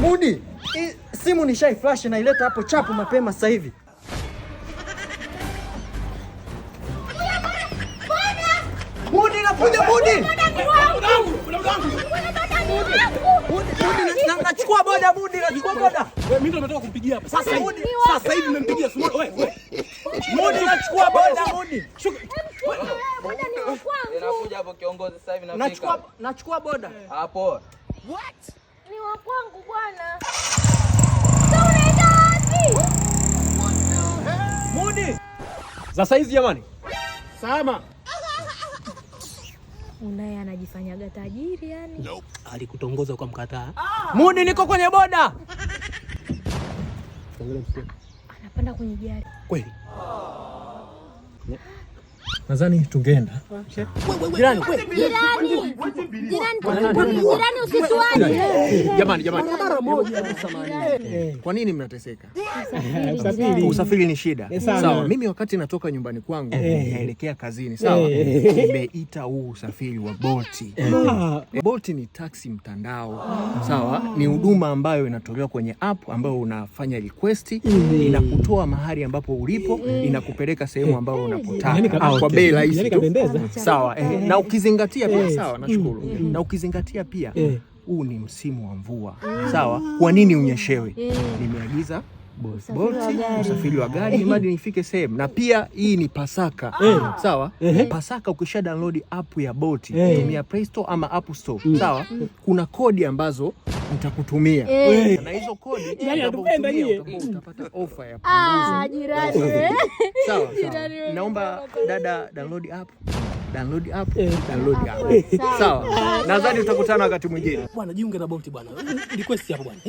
Mudi, simu nishai flash na ileta hapo chapu mapema sasa hivi. Mudi, nakuja Mudi. Mudi, nachukua boda Mudi, nachukua boda. Wewe mimi ndo nimetoka kumpigia hapa. Sasa hivi. Sasa hivi nimempigia simu. Wewe. Mudi, nachukua boda Mudi. Boda ni wa kwangu. Nakuja hapo kiongozi, sasa hivi nafika. Nachukua boda. Hapo. What? Ni wa kwangu bwana. Sasa unaenda wapi? Mudi. Sasa hizi jamani. Sama. Unaye anajifanyaga tajiri yani. Alikutongoza kwa mkataa. Mudi, niko kwenye boda. Anapanda kwenye gari. Kweli. Nadhani tungeenda. Jirani. Jirani, jirani usituache. Jamani, jamani. Kwa nini mnateseka? Usafiri. Usafiri ni shida. Sawa, mimi wakati natoka nyumbani kwangu naelekea kazini, sawa? Nimeita huu usafiri wa Bolt. Bolt ni taksi mtandao, sawa? Ni huduma ambayo inatolewa kwenye app ambayo unafanya request, inakutoa mahali ambapo ulipo, inakupeleka sehemu ambayo unapotaka kwa bei rahisi tu. Sawa, na ukizingatia pia, sawa, nashukuru. Na ukizingatia pia huu ni msimu wa mvua, sawa? Kwa nini unyeshewe? Nimeagiza Bolt, usafiri wa gari mradi nifike sehemu. Na pia hii ni Pasaka, sawa? Pasaka ukisha download app ya Bolt, tumia Play Store ama App Store, sawa? Kuna kodi ambazo nitakutumia na hizo kodi utakapokutumia utapata ofa ya punguzo. Jirani. Sawa, sawa. Naomba dada, download app. Download app, download app. Sawa. Nadhani tutakutana wakati mwingine. Bwana, jiunge na Bolt bwana. Request hapo bwana.